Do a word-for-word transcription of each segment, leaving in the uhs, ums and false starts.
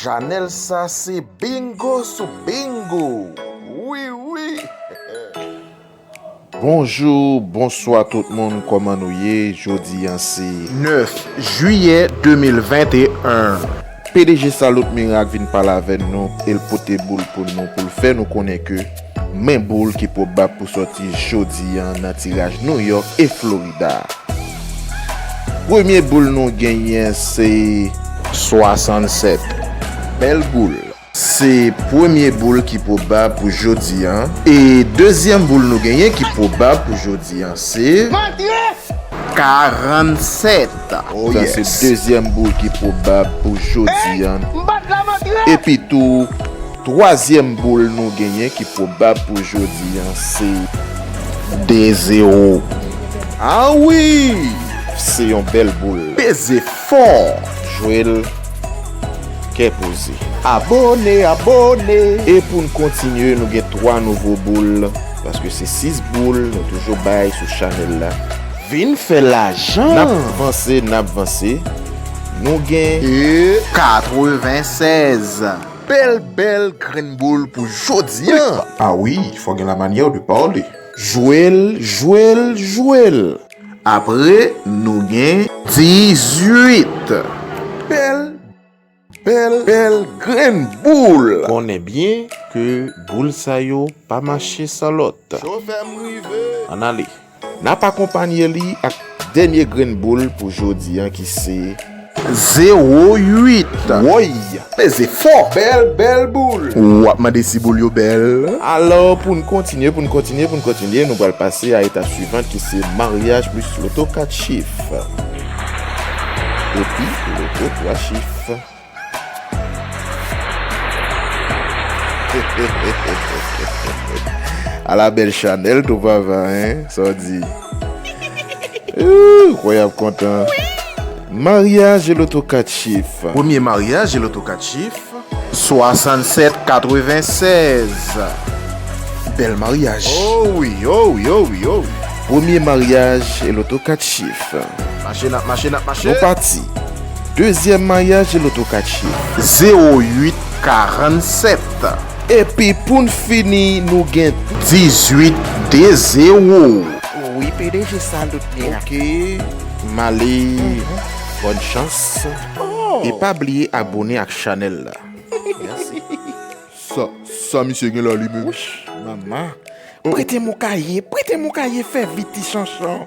Chanèl sa se bingo sou bingo. Wi, wi. Bonjou, bonswa tout moun, kòman nou ye? Jodi a se nèf jiyè de mil venteyen. P D G Salut Miracle vin pale avè nou, e l pote boul pou nou, pou l fè nou konnen ke men boul ki pwobab pou sòti jodi a nan tiraj New York e Florida. Premye boul nou genyen se swasannsèt. Bèl boul. Se premye boul ki pwobab pou jodi a. E dezyèm boul nou genyen ki pwobab pou jodi a se karannsèt. Oh, sa se yes. Dezyèm boul ki pwobab pou jodi a. Epi tou, twazyèm boul nou genyen ki pwobab pou jodi a se de zewo. Ah wi! Se yon bèl boul. Peze fò. Jwe l kè poze. Abòne, abòne. E pou n kontinye, nou gen twa nouvo boul, paske se sis boul nou toujou bay sou chanèl la. Vin fè lajan. N ap vanse, n ap vanse. Nou gen e katrevennsèz. Bèl, bèl grenn boul pou jodi a. Ah wi, fò gen la manyè de pale. Jwe l, jwe l, jwe l. Apre, nou gen dizuit. Bèl, bèl, bèl grenn boul. Konnen byen ke boul sa yo pa mache san lòt. Chofè m rive. Ann ale. N ap akonpanye li ak dènye grenn boul pou jodi a ki se zewo uit. Woy! Peze fò! Bèl, bèl boul! W ap mande si boul yo bèl. Alò, pou n kontinye, pou n kontinye, pou n kontinye, nou pral pase a etap swivan ki se maryaj plis loto kat chif. Epi loto twa chif. Ala bèl chanèl tou papa, hein, sa w di? Ooh, kwè y ap kontan. Maryaj e loto kat chif. Premye maryaj e loto kat chif. Swasannsèt katrevennsèz. Bèl maryaj. Oh wi, oh wi, oh wi, oh wi. Premye maryaj e loto kat chif. Mache, n ap mache, n ap mache. Nou pati. Dezyèm maryaj e loto kat chif. Zewo uit karannsèt. Epi pou n fini, nou gen dizuit de zewo. Wi, P D G Salut Miracle. Ok, m ale. Bòn chans. Oh. E pa bliye abòne ak chanèl la. Mèsi. Sa, sa misye gen la li menm? Wouch, manman. Prete m yon kaye, prete m yon kaye, fè vit ti chanchon.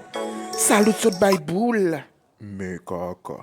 Salut sot bay boul. Men kaka.